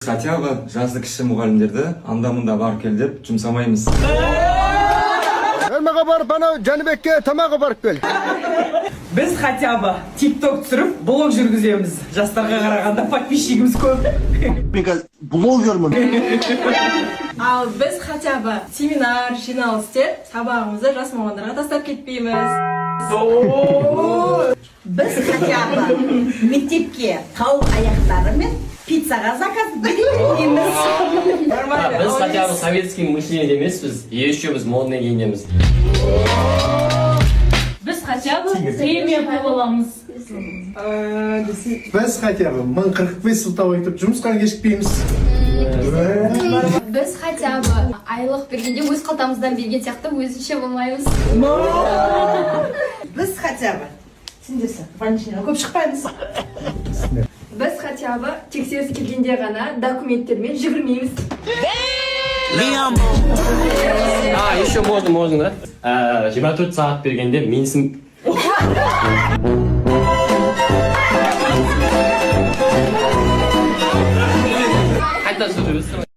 Хотя бы жасы кіші мұғалімдерді анда мында бар кел деп жұмсамаймыз. Фермаға барып, анау Жәнібекке тамақ апарып кел. Біз хотя бы тикток түсіріп, блог жүргіземіз. Жастарға қарағанда подписчигіміз көп. Мен қазір блогермін. Ал біз хотя бы семинар, жиналыс істеп, сабағымызды жас мамандарға тастап кетпейміз. Біз хотя бы мектепке тауық аяқтары мен пиццаға заказ бермейміз. Нормально. Біз хотя бы советский мышление емеспіз, и еще біз модный киінеміз. Біз хотя бы премия аламыз. Біз хотя бы 1045 сылтау айтып, жұмысқа кешікпейміз. Біз хотя бы айлық бергенде өз қалтамыздан берген сияқты өзінше болмаймыз. Біз хотя бы сендер сияқты больничныйға көп шықпаймыз. Біз хотя бы тексеріс келгенде ғана документтермен жүгірмейміз. А, еще можно, можно, да? 24 сағат бергенде менсін. Қайта жүргізіп.